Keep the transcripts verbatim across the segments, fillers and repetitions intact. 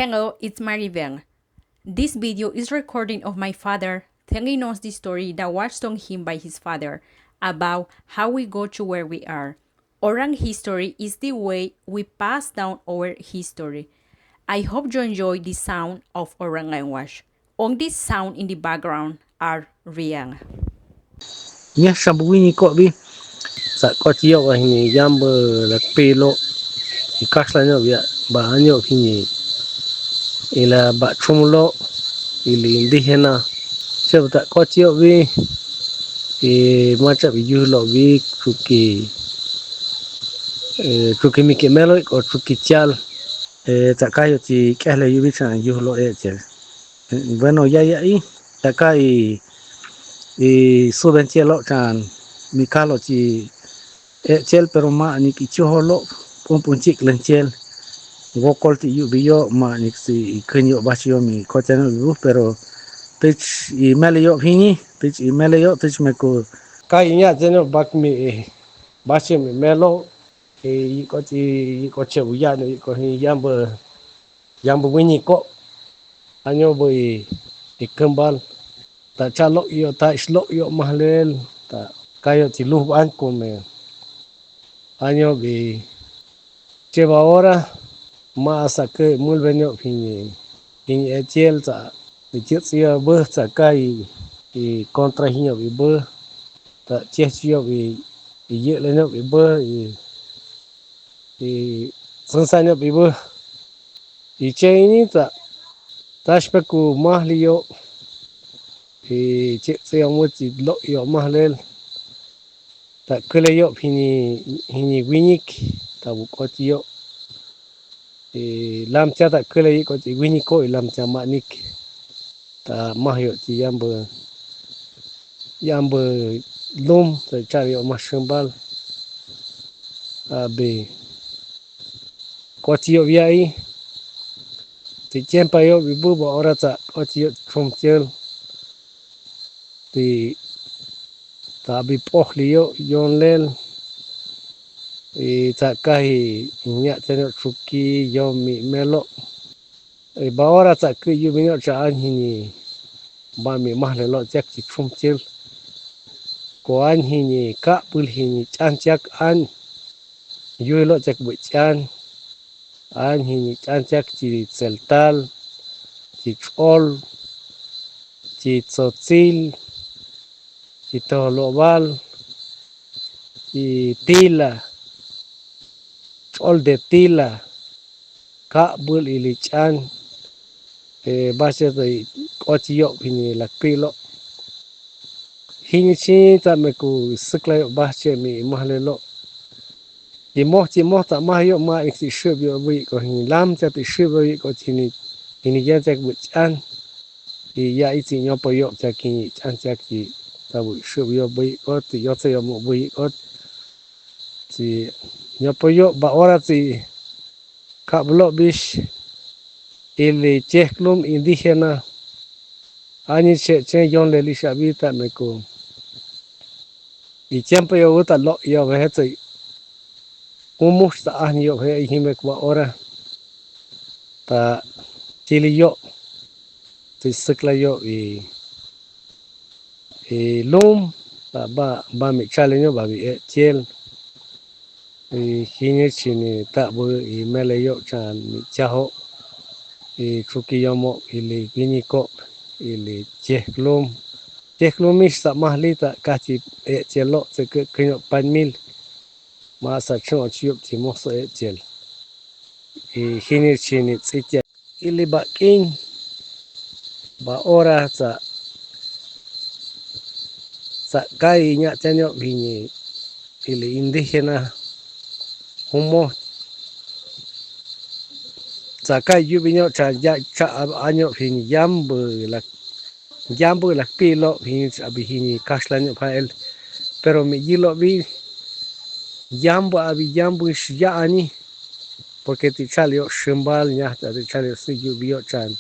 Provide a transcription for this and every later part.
Hello, it's Maribel. This video is recording of my father telling us the story that was told him by his father about how we go to where we are. Oral history is the way we pass down our history. I hope you enjoy the sound of oral language. All these sound in the background are real. Ña shambuwi ni ko bi. Sa ko ti yo wa hini yamba la pelo. I kasla ño ya ba ño hini. Ila ba chumulo. Ili indígena. Che ba ta ko ti yo bi. I macha bi yu lo bi chuki. Eh, chuki mi ke melo ko chuki chal. Eh, ta ka yo ti ke le yu bi chan yu lo e che. Bueno, ya ya i, ta ka i, i suben chel lo chan, mi ka lo chi, e chel pero ma ni ki chu ho lo, pun pun chik len chel. Wo kol ti yu bi yo, ma ni si i kun yo ba chi yo mi ko chel no yu, pero tich i mele yo hini, tich i mele yo, tich me ku. Ka i ña chel no bak mi, eh, ba chi mi melo, eh, i ko chi, i ko che bu ya no, i ko hi yamba, yamba wini ko. Año bui i kembal. Ta cha lo yo, ta is lo yo mahlel. Ta ka yo ti lub an ko me. Año bi che ba ora ma asa ke mul ben yo hini, hini e chel ta i chit si yo be ta ka i, i kontra hini yo bi be. Ta che si yo bi, i ye le yo bi be, i, i sensa yo bi be. I che ini ta, ta spe ku mahli yo, i che se yo mo ti lo yo mahlel, ta kele yo hini, hini winik, ta bu ko ti yo, i lam cha ta kele yo ko ti winik ko i lam cha manik. Ta mah yo ti yamba, yamba lum, ta cha yo mah shembal. Abi, ko ti yo ya i, ti chempa yo bi bu ba ora ta ko ti yo chum chel. Ti ta bi poh li yo, yon lel. I ta ka hi ña te no chuki yo mi melo. I ba ora ta ke yu mi no cha an hini, ba mi mahlel lo chak ti chum chel. Ko an hini ka bul hini chan chak an. Yu lo chak bu chan. An hini chan chak ti tseltal, ti chol, ti tsotsil, ti tolobal, ti tila, chol de tila, ka bul ili chan, eh, ba che ta ko ti yo hini la pi lo. Hini chi ta me ku sik la yo ba che mi mahlel lo. Ti mo, ti mo ta ma yo ma i ti shu yo bui ko hini lam cha ti shu yo ko ti ni, hini yan cha bu chan. I ya i ti ño po yo cha ki ni chan cha ki ta bu shu yo bui ko ti yo cha yo mo bui ko. Ti ño po yo ba ora ti ka blo bis. Ili che klum indígena. Ani che che yon le li sha bi ta me ku. I chempa yo u ta lo yo ve he ti. U mus ta an yo ve i hi me ku ba ora. Ta ti li yo. Ti sik la yo i, i lum, ta ba, ba mi cha le yo ba bi e chel. I hini chi ni ta bu i mele yo chan mi cha ho. I chuki yo mo ili hini ko, ili che klum. Che klum mi sa mahli ta ka ti e chel lo, se ke, ke yo pan mil. Ma sa chon chi yo ti mo so e chel. I hini chi ni tsi che. Ili ba kin, ba ora sa, sa kai ña cha yo hini, ili indígena, humo, sa kai yu bi yo cha ya cha a, a yo hini yamba la, yamba la pi lo hini cha bi hini kasla yo pa el, pero mi yi lo bi, yamba abi yamba shi ya ani, porque ti cha le yo shembal ña ta ti cha le yo si yu bi yo chan.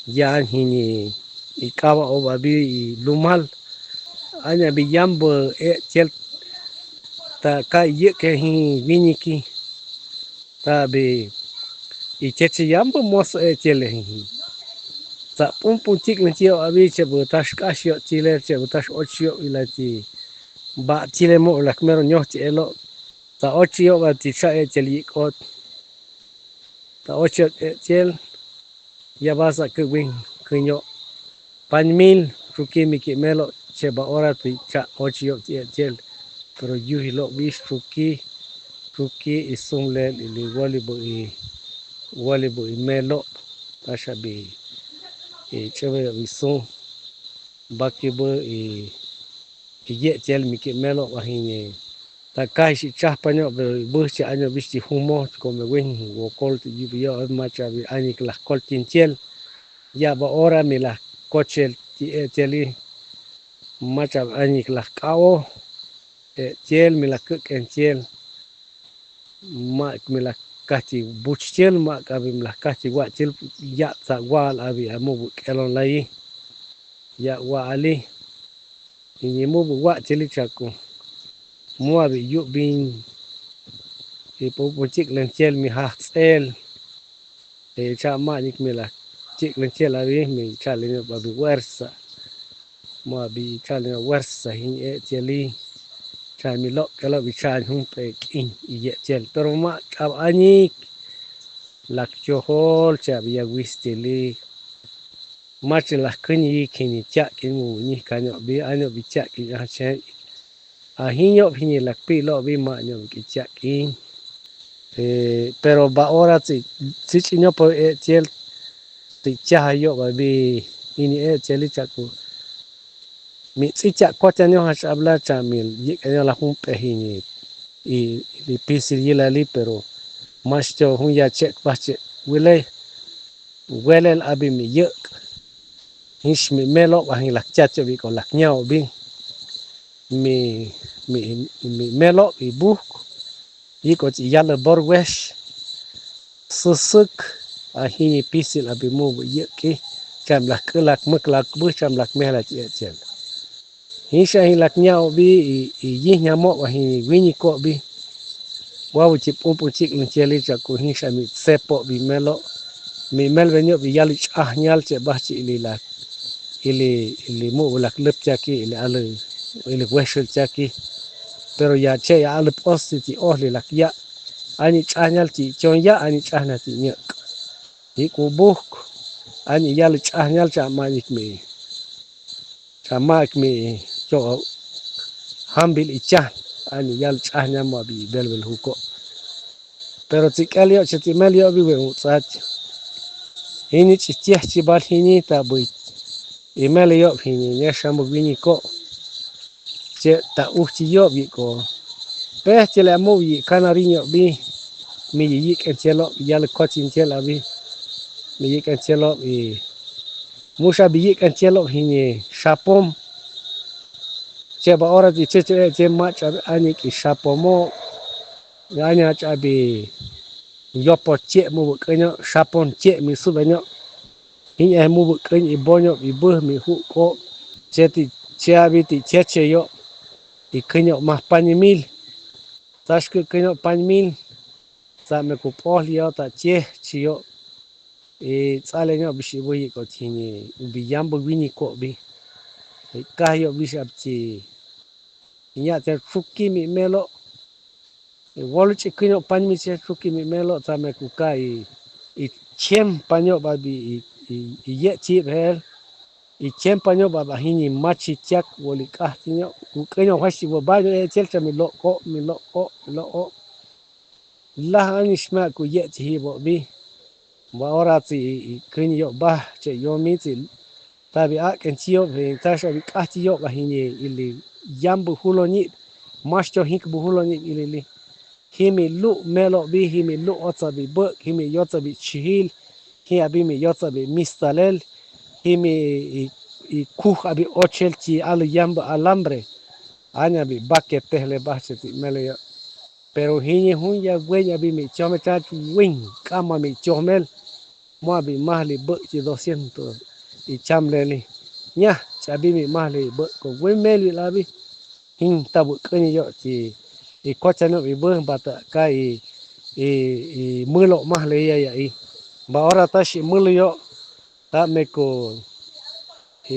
Ya an hini i kaba o ba bi i lumal. Aña bi yamba e chel ta ka ye ke hini wini ki. Ta bi i cheche yambu mos e chele. Tsa pun pun chik len chio abi che bu tash kash yo chile che bu tash och yo ila chi. Ba chile mo la kmero nyoh chi elo. Tsa och yo ba chi cha e chel yik ot. Tsa och yo e chel. Ya ba sa ke wing ke nyo. Pañ mil, truki mi ki melo, che ba ora ti cha och yo ti e chel. Pero yu hi lo bis truki, truki i sum lel i li wali bo i, wali bo i melo, ta sha bi, i che be i sum, ba ki bo i, i ye chel mi ki melo ba hi ni. Ta kai si chah paño, pero i bu si año bis ti humo, ko me wing, wo kol ti yu bi yo, ma cha bi añi ki la kol tin chel. Ya ba ora mi la kochel ti e cheli. Ma cha añi ki la kao. E chel mi la kuk en chel. Ma mi la kachi buch chel ma ka bi mi la kachi wa chel ya tsa wa la bi amu bu kelon lai. Ya wa ali. Ini mu bu wa cheli chaku. Mu abi yu bin. I pu pu chik len chel mi ha tsel. E cha ma nik mi la chik len chel abi mi cha le nyo ba bi wersa. Mo bi cha le nyo wersa hin e cheli. Cha mi lo ke lo bi cha hung pe kin i ye chel. Pero ma ka añi la cho hol cha bi ya wis cheli. Ma chi la kini kini cha kin mu ni ka nyo bi año bi cha kin a che. A hi nyo bi ni la pi lo bi ma nyo ki cha kin. E, pero ba ora tsi, tsi chi nyo po e chel, tsi cha ha yo ba bi, ini e chel i cha ku. Mi tsi cha ko cha nyo ha cha bla cha mi, yi ka nyo la hung pe hi ni, i, i li pi si yi la li, pero, mas cho hung ya che ba che, wile, wile la bi mi yek. Hin si mi melo ba hin la cha cho bi ko la nyo bi. Mi, mi, mi melo bi buk. Yi ko chi ya le bor wesh. Sesek, a hi ni pisil a bi mu bu yek ki. Cham lak ke lak mek lak bu, cham lak meh la chi e chel. Hin sha hin lak nya o bi, i, i yi nya mo wa hin ni wi ni ko bi. Wa bu chi pum pum chik lun cheli cha ku hin sha mi tse po bi melo. Mi mel be nyo bi ya li chah nyal che ba chi ili lak. Ili, ili mu bu lak lep cha ki, ili ale, ili weshel cha ki. Pero ya che ya ale pos ti ti oh li lak ya. Ani chah nyal ti chon ya, ani chah na ti nyek. Iku buk, ani ya li chah nyal cha ma ik mi. Cha ma ik mi cho hambil i chah, ani ya li chah nyal ma bi bel bel huko. Pero ti kel yo, che ti mel yo bi we u tsat. Hini chi tieh chi bal hini ta bui. I mel yo hini, nya sham bu wini ko. Che ta u chi yo bi ko. Pe che le mu yi kana ri nyo bi. Mi yi yi ken che lo, ya le ko chin che la bi. Mi yi ken che lo i. Mu sha bi yi ken che lo hini shapom. Che ba ora di che che che ma cha ani ki shapom mo. Ani cha bi yo po che mu bu ke nyo shapom che mi su be nyo. Hin e mu bu keny i bo nyo i bu mi hu ko. Che ti che a bi ti che che yo. I keny o ma pañ mil. Tash ke keny o pañ mil. Sa me ku po li yo ta che chi yo. I sa le nyo bi shi bu yi ko chi ni. Bi yam bu wini ko bi. I ka yo bi sha chi. Nya te chuki mi melo. I wolu chi keny o pañ mi che chuki mi melo ta me ku ka i, i chem paño ba bi i, i, i ye chi bel. I chem paño ba ba hini ma chi chak woli ka ti nyo. Ku keny o ha shi wo ba nyo e chel cha mi lo ko, mi lo ko, mi lo ko. La ani shma ku ye chi hi bo bi. Ba ora ti i, i keny o ba che yo mi ti. Ta bi a ken chi yo, ta sha bi ka chi yo ba hini ili yam bu hu lo ni. Mas cho hin bu hu lo ni ili li. Hi mi lu melo bi, hi mi lu o ta bi bek, hi mi yo ta bi chihil, hi a bi mi yo ta bi mistalel, hi mi i, i kuh a bi ochel chi alu yam bu alambre. Anya bi ba ke te le ba che ti mele yo. Pero hini hun ya wen ya bi mi chome cha wen kama mi chomel. Mo a bi mah li bek chi doscientos i cham le li. Nya cha bi mi mah li bek ko wen mel li la bi. Hin ta bu keny yo chi i ko cha no bi bek ba ta ka i, i, i melo mah le ya ya i. Ba ora ta simulo yo', tame ku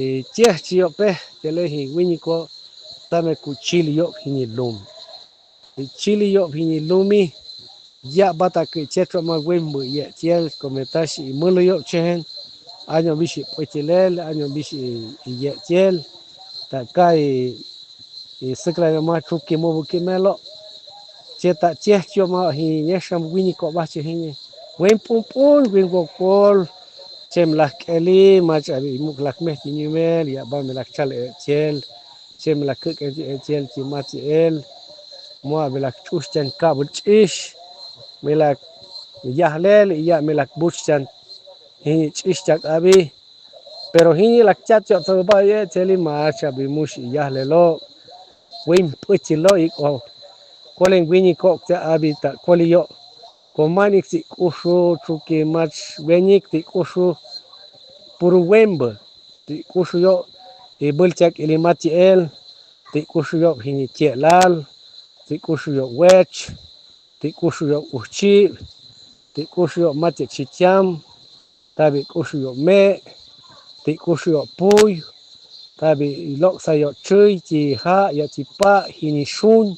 i cheh chi yo' pe, chele hi wiñi ko, tame ku chili yo' hini lum. I chili yo' hini lumi, ya ba ta ki cheh tro ma wembu yechel, kome ta simulo yo' chehen, año bisi puechilel, año bisi yechel, ta kai i sikla yo' ma chuki mo buki melo. Che ta cheh chi yo' ma hi ñe sam wiñi ko ba che hini. Wen pun pun, wen wokol. Chem lak keli, ma cha bi muk lak meh chi ñumel, ya ba me lak chal echel. Chem lak kek echel chi ma chi el. Mo abi lak chus chan ka bul chis. Me lak yahlel, ya me lak bus chan. Hini chis chak abi. Pero hini lak chat yo' to ba yecheli ma cha bi mus i yahlelo. Wen puechilo i ko. Kolen wiñi ko cha abi ta koli yo'. Ko manik si kusu chuki mach weñik ti kusu puru wembu. Ti kusu yo' i bul chak ili ma chi el. Ti kusu yo' hini chelal. Ti kusu yo' wech. Ti kusu yo' uchi. Ti kusu yo' ma chi chicham. Tabi kusu yo' me', ti kusu yo' puy, tabi loksa yo' chuy, chi ha', ya chi pa', hini sun,